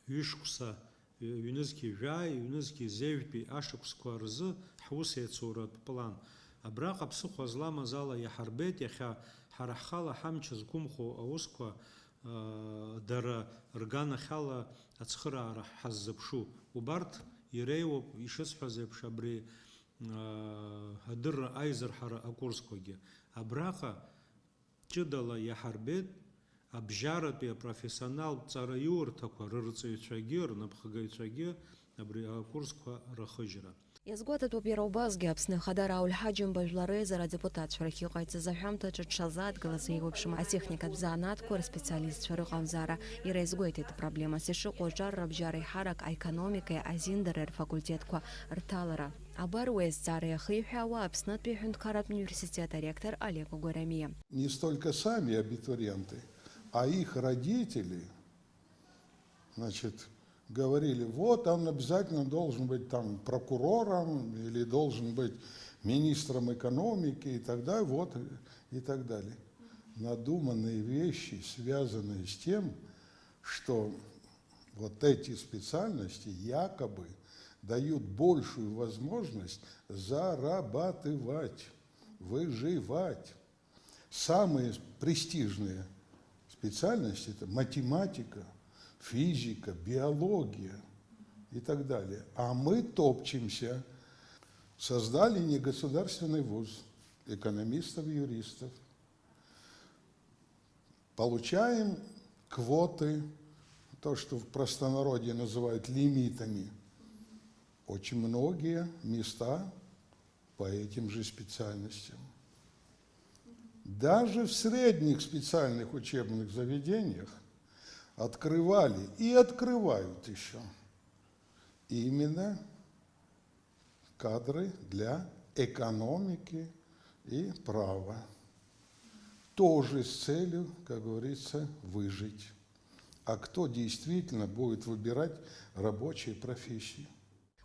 ҩышықәса, ҩ-, ҩнызқьи жәааи, ҩнызқьи зежәтәи ашықәсқәа рзы ҳусеицуратә план. Абраҟа ԥсыхәа зламаз ала иаҳарбеит иахьа ҳара ҳхала ҳамч зқәымхо аусқәа, аа, дара рганахьала ацхыраара ҳаззыԥшу. Убарҭ иреиуоуп, ишысҳәаз еиԥш, абри, аа, адырра аизырҳара акурсқәагьы. Абраҟа ҷыдала иаҳарбеит абжьаратәи апрофессионалтә ҵараиурҭақәа рырҵаҩцәагьы, рнапхгаҩцәагьы абри акурсқәа рахыжьра. Иазгәаҭатәуп иара убасгьы Аԥсны Ахада Рауль Ҳаџьымба жәлар реизара адепутатцәа рахь иҟаиҵаз аҳәамҭаҿы дшазааҭгылаз еиуеиԥшым атехникатә занааҭқәа рспециалистцәа рыҟамзаара. Иара иазгәеиҭеит, проблемас ишыҟоу аҿар рыбжьара еиҳарак аекономикеи азиндареи рфакультетқәа рҭалара. Абар уи азҵаара иахиҳәаауа Аԥснытәи аҳәынҭқарратә университет аректор Олег Гуарамиа. Не столько сами абитуриенты, а их родители, значит, говорили: «Вот он обязательно должен быть там прокурором или должен быть министром экономики и так далее», вот, и так далее. Надуманные вещи, связанные с тем, что вот эти специальности якобы дают большую возможность зарабатывать, выживать. Самые престижные специальности — это математика, физика, биология и так далее. А мы топчемся. Создали негосударственный вуз экономистов, юристов. Получаем квоты, то, что в простонародье называют лимитами. Очень многие места по этим же специальностям. Даже в средних специальных учебных заведениях открывали и открывают еще именно кадры для экономики и права. Тоже с целью, как говорится, выжить. А кто действительно будет выбирать рабочие профессии?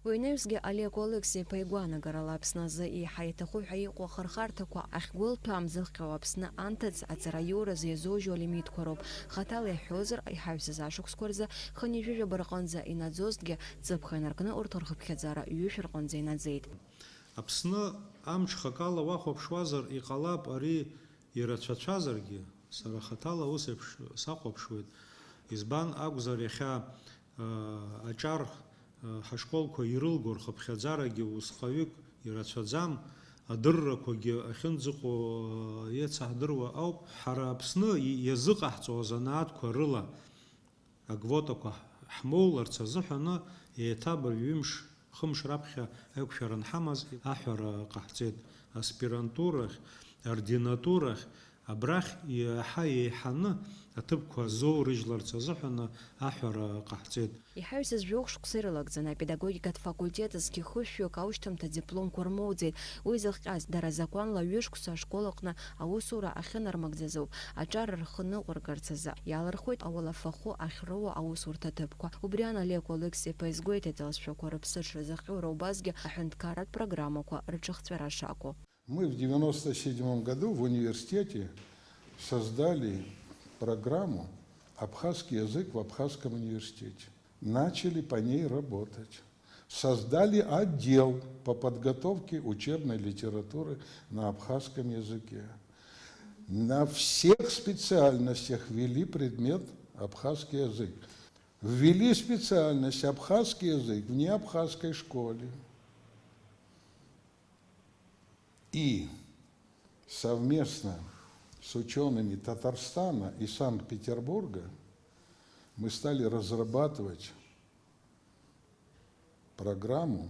Уи анаҩсгьы Олег Алықьса-иԥа игәаанагарала Аԥсны азы еиҳа иаҭаху ҳәа иҟоу ахырхарҭақәа ахьгәылҭәам зыхҟьо Аԥсны анҭыҵ аҵараиуразы иазужьу алимитқәа роуп. Хаҭала иаҳҳәозар, иҳаҩсыз ашықәсқәа рзы хынҩажәижәаба рҟынӡа инаӡозҭгьы, ҵыԥх инаркны урҭ рхыԥхьаӡара ҩышә рҟынӡа инаӡеит. Аԥсны амҽхакала уахәаԥшуазар, иҟалап ари ирацәацәазаргьы, сара хаҭала ус еиԥш сахәаԥшуеит. Избан акәзар, иахьа, аа, аҿар, аа, ҳашколқәа ирылго рхыԥхьаӡарагьы усҟаҩык ирацәаӡам, адыррақәагьы ахьынӡаҟоу, аа, еицаҳдыруа ауп. Ҳара Аԥсны и-, иазыҟаҳҵо азанааҭқәа рыла аквотақәа ҳмоуларц азыҳәаны, еиҭа абыржә ҩымш, хымш раԥхьа аиқәшәара анҳамаз аҳәара ҟаҳҵеит. Аспирантурахь, ординатурахь, абрахь иаҳа еиҳаны аҭыԥқәа зоурыжьларц азыҳәаны аҳәара ҟаҳҵеит. Иҳаҩсыз жәохә шықәса ирылагӡаны апедагогикатә факультет зқьи хышәҩык аушьҭымҭа дипломқәа рмоуӡеит. Уи зыхҟьаз, дара закәанла ҩышықәса ашкол аҟны аусура ахьынармыгӡазоуп. Аҿар рхы ныҟәыргарц азы иалырхуеит ауалафахәы ахьроуа аусурҭа ҭыԥқәа. Убри аан Олег Алықьса-иԥа изгәеиҭеит, алҵшәақәа рыԥсыҽра зыхҟьо иара убасгьы аҳәынҭқарратә программақәа рҿыхҵәара шакәу. Мы в девяносто седьмом году в университете создали программу «Абхазский язык в Абхазском университете». Начали по ней работать. Создали отдел по подготовке учебной литературы на абхазском языке. На всех специальностях ввели предмет «Абхазский язык». Ввели специальность «Абхазский язык в неабхазской школе». И совместно с учёными Татарстана и Санкт-Петербурга мы стали разрабатывать программу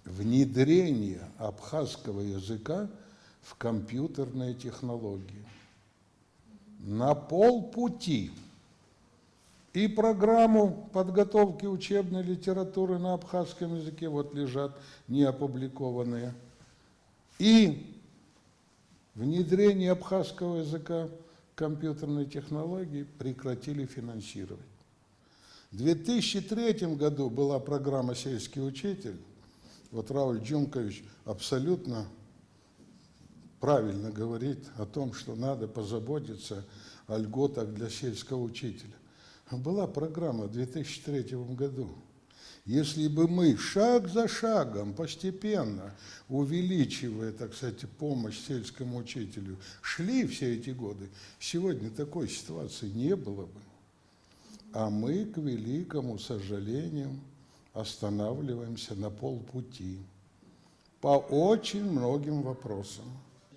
внедрения абхазского языка в компьютерные технологии. На полпути. И программу подготовки учебной литературы на абхазском языке, вот лежат неопубликованные, и внедрение абхазского языка в компьютерные технологии прекратили финансировать. В две тысячи третьем году была программа «Сельский учитель». Вот Рауль Джумкович абсолютно правильно говорит о том, что надо позаботиться о льготах для сельского учителя. Была программа в две тысячи третьем году. Если бы мы шаг за шагом, постепенно, увеличивая, так сказать, помощь сельскому учителю, шли все эти годы, сегодня такой ситуации не было бы. А мы, к великому сожалению, останавливаемся на полпути по очень многим вопросам.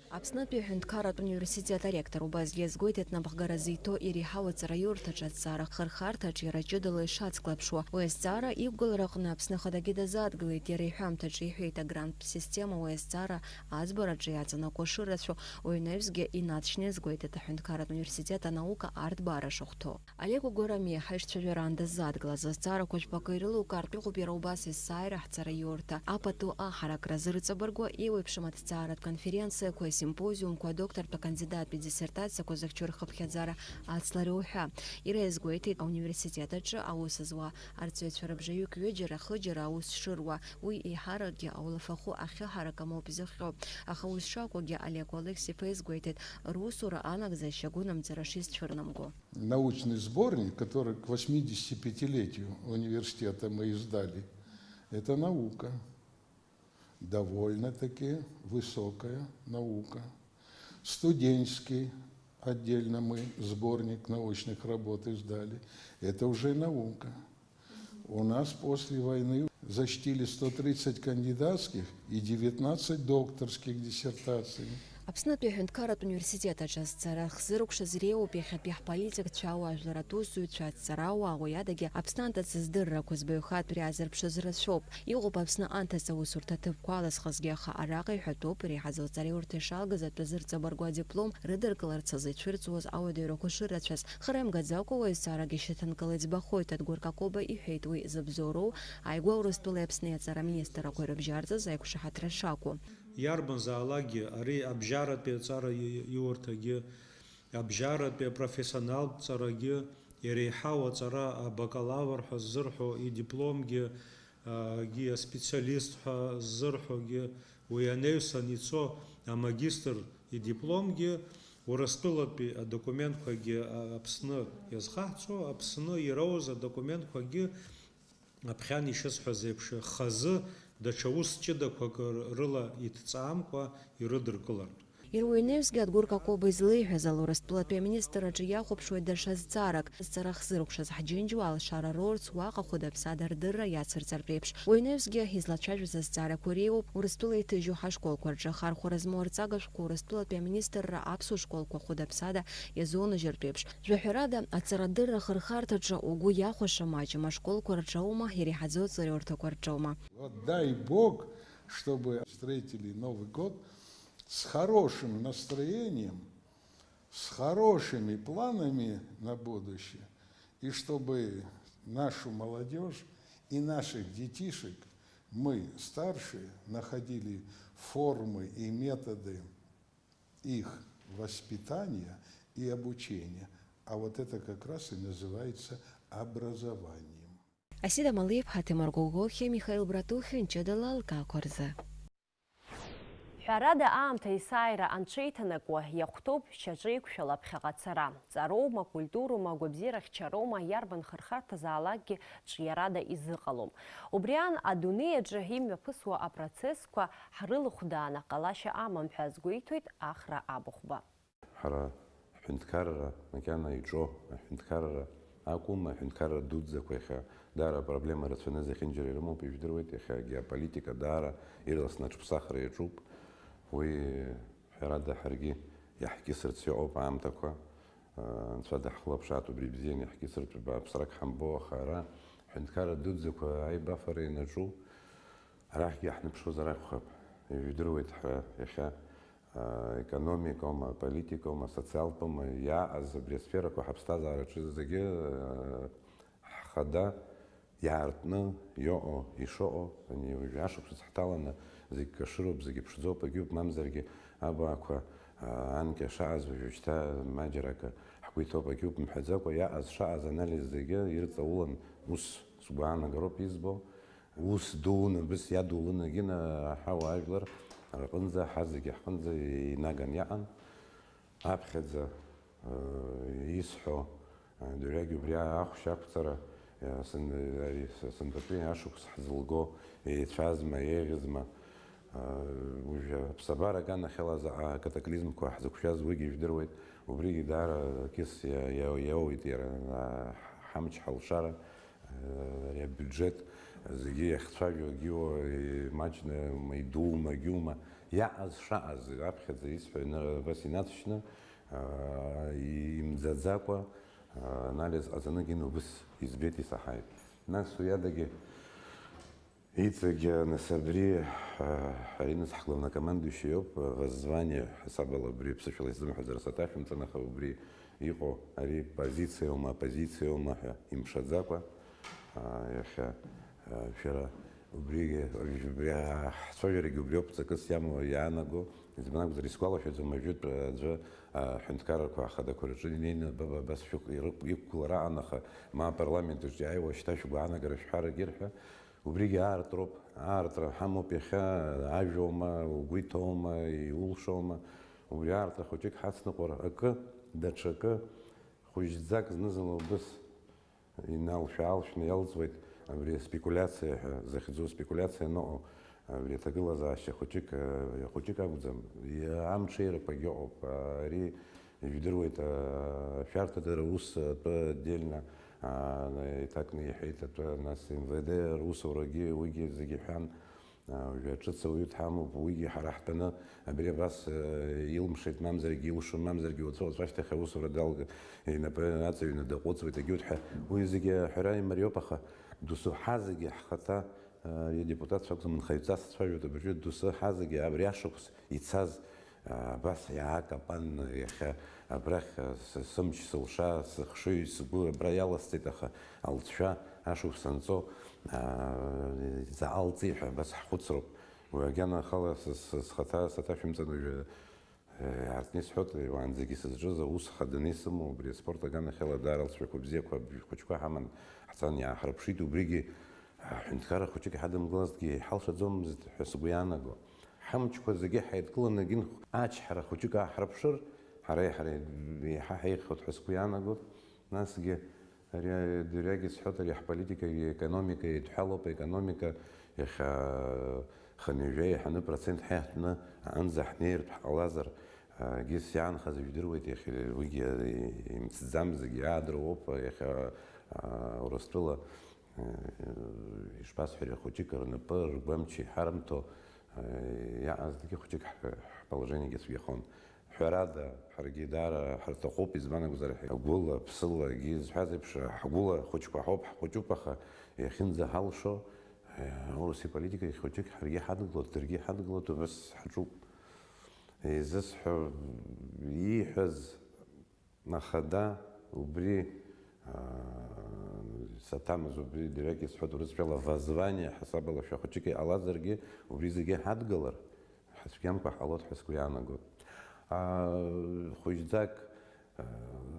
Аԥснытәи аҳәынҭқарратә университет аректор убасгьы иазгәеиҭеит, напхгара зиҭо иреиҳау аҵараиурҭаҿы, аҭҵаара хырхарҭаҿы иара ҷыдала ишацклаԥшуа. Уи азҵаара иқәгылараҟны Аԥсны Ахадагьы дазааҭгылеит, иара иҳәамҭаҿы иҳәеит, агранттә система уи азҵаара аӡбараҿы иаҵанакуа шырацәоу уаҩнаҩсгьы инаҵшьны иазгәеиҭеит аҳәынҭқарратә университет анаука арҭбаара шахәҭоу. Олег Гәырами ҳаишцәажәараан даззааҭгылаз азҵаарақәа жәпакы ирылукаартә иҟоуп иара убас есааира ҳҵараиурҭа, апату аҳаракра зырҵабыргуа, еиуеиԥшым аҭҵааратә конференциақәа, асимпозиумқәа, адоктортә акандидаттә диссертациақәа зыхьчо рхыԥхьаӡара ацлареу ҳәа. Иара иазгәеиҭеит, ауниверситет аҿы аус зуа арҵаҩцәа рыбжаҩык ҩыџьара, хыџьара аус шыруа, уи еиҳаракгьы аулафахәы ахьыҳаракым ауп изыхҟьо. Аха ус шакәугьы, Олег Алексеиԥа иазгәеиҭеит, русура анагӡашьа гәынамӡара шизцәырнамго. Научный сборник, который к восьмидесятипятилетию университета мы издали, это наука. Довольно-таки высокая наука. Студенческий отдельно мы сборник научных работ издали. Это уже наука. У нас после войны защитили сто тридцать кандидатских и девятнадцать докторских диссертаций. Аԥснытәи аҳәынҭқарратә университет аҿы азҵаара хзыркәшаз иреиуоуп иахьатәи ҳполитикцәа, ауаажәларратә усзуҩцәа, аҭҵаара ауаа, уи адагьы Аԥсны анҭыҵ здыррақәа збаҩхатәра иаазырԥшыз рацәоуп. Иҟоуп Аԥсны анҭыҵ аусурҭа аҭыԥқәа алазхазгьы, аха араҟа иҳәатәуп, иреиҳаӡоу аҵараиурҭа ишалгаз атәы зырҵабыргуа адиплом рыдыркыларц азы ицәырҵуаз ауадаҩрақәа шырацәаз. Хара имгаӡакәа уи азҵаарагьы шьаҭанкыла иӡбахоит, Адгәыр Какоба иҳәеит, уи зыбзоуроу ааигәа Урыстәылеи Аԥсни аҵара министррақәа ирыбжьарҵаз аиқәшаҳаҭра шакәу. Иарбанзаалакгьы ари абжьаратәи аҵара и-, иурҭагьы, абжьаратәи апрофессионалтә ҵарагьы, иреиҳау аҵара абакалавр ҳәа ззырҳәо идипломгьы, а, гьы аспециалист ҳәа ззырҳәогьы, уи анаҩсан ицо амагистр идипломгьы, Урыстәылатәи адокументқәагьы, а, Аԥсны иазхаҳҵо, Аԥсны ироуз адокументқәагьы, аԥхьан ишысҳәаз еиԥш, хазы даҽа ус ҷыдақәак рыла иҭҵаамкәа ирыдыркылартә. Иара уи анаҩсгьы Адгәыр Какоба излеиҳәаз ала Урыстәылатәи аминистрраҿы иахәаԥшуеит даҽа зҵаарак, зҵара хзыркәшаз ҳџьынџьуаа алшара роурц уаҟа хәыда-ԥсада рдырра иацырҵартә еиԥш. Уи анаҩсгьы излацәажәоз азҵаарақәа реиуоуп Урыстәыла иҭыжьу ҳашколқәа рҿы ахархәара змоу арҵагашәҟәқәа Урыстәылатәи аминистрра аԥсуа школқәа хәыда-ԥсада иазунажьыртә еиԥш. Жәаҳәарада, аҵарадырра ахырхарҭаҿы угәы иахәаша маҷым ашколқәа рҿоума, иреиҳаӡоу аҵараиурҭақәа рҿоума? Вот дай Бог, чтобы встретили Новый год с хорошим настроением, с хорошими планами на будущее, и чтобы нашу молодёжь и наших детишек мы, старшие, находили формы и методы их воспитания и обучения. А вот это как раз и называется образованием. Асида Малиԥҳа, Ҭемыр Гәыгәыхьа, Михаил Братухин, ҷыдала алкаақәа рзы. Ҳәарада, аамҭа есааира анҽеиҭанакуа, иахәҭоуп шьаҿеиқәшәала ԥхьаҟа ацара. Ҵароума, культуроума, агәабзиара хьчароума, иарбан хырхарҭазаалакгьы ҿиарада изыҟалом. Убри аан, адунеи аҿы имҩаԥысуа апроцессқәа ҳрылыхәдааны ҟалашьа амам ҳәа азгәеиҭоит Ахра Абыхәба. Ҳара ҳҳәынҭқарра макьана иҿо аҳәынҭқарра акәым, аҳәынҭқарра дуӡӡақәа иахьа даара апроблема рацәаны зехьынџьара ирымоуп, ижәдыруеит, иахьа агеополитика даара ирласны аҽԥсахра иаҿуп. Уи, ҳәарада, ҳаргьы иаҳкьысырц иҟоуп аамҭақәа. Анцәа даҳхылаԥшааит убри ибзианы иаҳкьысыртә бааԥсрак ҳамбо, аха ара ҳҳәынҭқарра дуӡӡақәа аибафара ианаҿу, арахьгьы иаҳныԥшуазар акәхап. Ижәдыруеит, ҳара иахьа Економикоума, политикоума, асоциалтәума иааҟаз абри асферақәа ҳаԥсҭазаараҿы зегьы, э, ҳхада иаартны иҟоу, ишыҟоу, ани уажәы ашықәсаз ҳҭаланы зегь кашыроуп, зегь ԥшӡоуп, агьоуп, мамзаргьы абаақәа, э, анкьа шаҟаз уажәшьҭа маџьаракы ҳгәы иҭоуп, агьоуп мҳәаӡакәа иаҟаз шаҟаз анализ зегьы ирҵаулан ус сгәаанагароуп избо. Ус дуны, быс иадулын егьына аҳауа ажәлар рҟынӡа, ҳа зегьы ҳҟынӡа инаган иаҟан. Аԥхьаӡа, э, исҳәо, э, дырҩегь убри ахәшь ақәҵара, э, сынтәатәи ашықәс ҳзылго еицәазма, еиӷьызма, э, уажәы аԥсабара аганахьала заҟа акатаклизмқәа ҳзықәшәаз уигьы ижәдыруеит, убригьы даара кьыс иа-, иа-, иоуеит иара, а, ҳамч ҳалшара. Ари абиуџьеҭ зегьы иахцәажәогьы, маҷны, идуума, агьиума, иаҟаз шаҟаз, аԥхьаӡа исҳәо, абас инацшьны, имӡаӡакәа, анализ ҟаҵаны гьина убыс избеит, исаҳаит. Нас уи адагьы иҵегь, нас абри, ари нас ҳглавнокомандующий иоуп, воззвание ҳасабала абри ԥсышәала исзымҳәаӡар саҭашәымҵан, аха убри иҟоу ари позициоума, оппозициоума ҳәа имшаӡакәа, иахьа шәара убригьы, убри ҳцәажәарагьы убриоуп ҵакыс иамоу иаанаго, избан акәзар, исгәалашәаӡом, ажәытә аӡәы аҳәынҭқаррақәа ахадақәа рҿы инеины, ба, ба, абас шәықә-, ирықә-, иқәгылара аан, аха ма апарламент аҿы иааиуа шьҭа шәгәаанагара шәҳәарагьы рҳәа, убригьы аартроуп, аартра ҳамоуп иахьа, ажәоума, угәы иҭоума, иулшоума, убри аартра хәыҷык ҳацныҟәар, акы, даҽакы, хәыжьӡак зны-зынла убыс иналшәа-аалшәны иалҵуеит, абри аспекулиациа ҳәа захьӡу, аспекулиациа аныҟоу, абри аҭагылазаашьа хәыҷык, хәыҷык акәӡам, амҽеирақәагьы ыҟоуп, ари Ижәдыруеит, ашәарҭадара ус атәы отдельно, а, иҭакны иҳәеит атәы, нас М В Д русурагьы уигьы зегьы ҳәан, а, уажәы ҿыц ауаҩы дҳамоуп, уигьы ҳара ҳтәаны абри абас, э, илымшеит, мамзаргьы илшон, мамзаргьы уаҵәы-уаҵәы ашьҭахь аусура далган, инапы аҵаҩны даҟәыҵуеит, агьут ҳәа, уи зегьы аҳәара имариоуп, аха досу ҳа зегьы ҳхаҭа, э, идепутатцәа акәӡам, нхаҩҵас дцәажәоит абыржәы, досу ҳа зегьы абри ашықәс ицаз, Абас иаакапанны иахьа абрахь, сы-, сымч, сылша, сыхшыҩ, сгәы абра иаласҵеит, аха алҵшәа ашықәс анҵо, аа, заҟа алҵи ҳәа абас ҳхәыцроуп. Уи агьанахала сы-, сы-, схаҭа саҭашәымҵан уажәы, э, иаартны исҳәоит, уаанӡагьы сызҿыз аус хаданы исымоу, убри аспорт аганахьала даара алҵшәақәа бзиақәа, абжьы хәыҷқәа ҳаман ҳцан иааҳарԥшит, убригьы, аҳәынҭқарра хәыҷык иҳадымгылазҭгьы иҳалшаӡомызт ҳәа сгәы иаанагон. Ҳамчқәа зегьы ҳаидкыланы, егьин, ачҳара хәыҷык ааҳарԥшыр, ҳара, ҳара еиҳа ҳаиӷьхоит ҳәа сгәы иаанагоит. Насгьы ари адырҩегь исҳәоит, ари ҳполитикагьы, економикагьы еидҳәалоуп, аекономика иахьа хынҩажәа еиҳаны процент ҳаиҳәны аанӡа ҳнеиртә ҳҟалазар, егьыс иаанхаз ижәдыруеит, иахьа уигьы имцӡам, зегьы аадыруоуп, иахьа Урыстәыла Ишԥасҳәари, хәыҷык рнапы, ргәамч иҳарымҭо, иаҟазҭгьы хәыҷык ҳ-, ҳположениагьы цәгьахон. Ҳәарада, ҳаргьы даара ҳарҭахуп, избан акәзар, ҳгәыла, ԥсылагьы изҳәаз еиԥш, ҳгәыла хәыҷқәа ҳауп, ҳхәыҷуп, аха иахьынӡаҳалшо, аурыс иполитикагьы хәыҷык ҳаргьы ҳадгылоит, даргьы ҳадгылоит, убас ҳаҿуп. Изысҳәо, ииҳәаз Ахада убри, аа, саҭамыз убри дырҩегь исҳәоит, урысшәала воззвание ҳасабала шәа хәыҷык иҟалазаргьы, убри зегьы ҳадгылар, ҳацәгьамкәа ҳҟалоит ҳәа сгәы иаанагоит. Аа, хәыҷӡак, аа,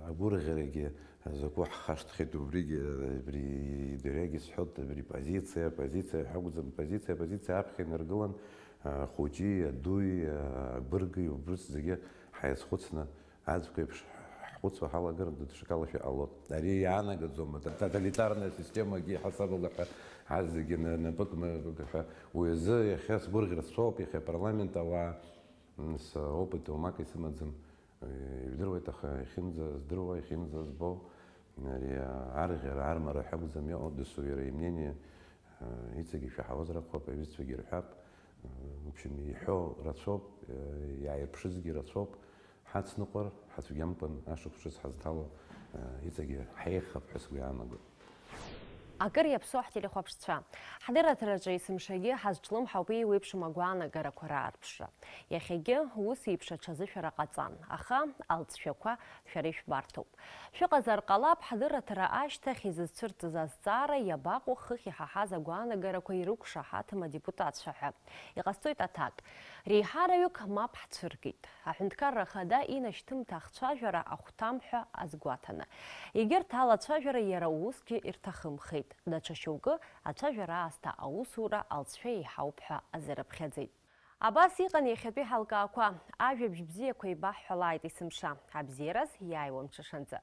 агәырӷьарагьы закәу ҳхашҭхьеит, убригьы, абри дырҩегь исҳәоит, абри позициа, позициа ҳәа акәӡам, позициа, позициа аԥхьа инаргылан, аа, ахәыҷи, адуи, аа, абырги, убрыс зегьы ҳаизхәыцны, Аӡәк еиԥш ҳхәыцуа ҳалагар, даҽакалашәа ҟалоит. Ари иаанагаӡом, ата-, тоталитарная системагьы иҳасабала ҳәа ҳазегьы на-, напык, напык ҳәа. Уи азы иахьа сгәырӷьара сцәоуп, иахьа апарламент ауаа, м, с-, опыт уамак исымаӡам, э, ижәдыруеит, аха иахьынӡаздыруа, иахьынӡазбо, ари арӷьара, армара ҳәа акәӡам иҟоу, досу иара имнение, э, иҵегь ишәаҳауазар акәхап, аҩызцәагьы ирҳәап, э, в общем, иҳәо рацәоуп, э, иааирԥшызгьы рацәоуп. Ҳацныҟәар, ҳацәгьамкәан ашықәс ҿыц ҳазҭало, э, иҵегьы ҳаиӷьхап ҳәа сгәы иаанагоит. Акыр иаԥсоу ҳтелехәаԥшцәа, ҳдырраҭараҿы есымшагьы ҳазҿлымҳауп еиуеиԥшым агәаанагарақәа раарԥшра. Иахьагьы ус еиԥш аҽазышәара ҟаҵан, аха алҵшәақәа шәара ишәбарҭоуп. Шәыҟазар ҟалап, ҳдырраҭара ашьҭахь изызцәырҵыз азҵаара иабаҟоу хыхь иҳаҳаз агәаанагарақәа ирықәшаҳаҭым адепутатцәа ҳәа. Иҟасҵоит аҭак. Реиҳараҩык мап ҳцәыргеит. Аҳәынҭқарра Ахада инашьҭымҭа ахцәажәара ахәҭам ҳәа азгәаҭаны. Егьырҭ алацәажәара иара усгьы ирҭахымхеит. Даҽа шьоукы ацәажәара аасҭа аусура алҵшәа еиҳауп ҳәа азырыԥхьаӡеит. Абас иҟан иахьатәи ҳалкаақәа. Ажәабжь бзиақәа еибаҳҳәалааит есымша. Абзиараз иааиуа мҽышанӡа.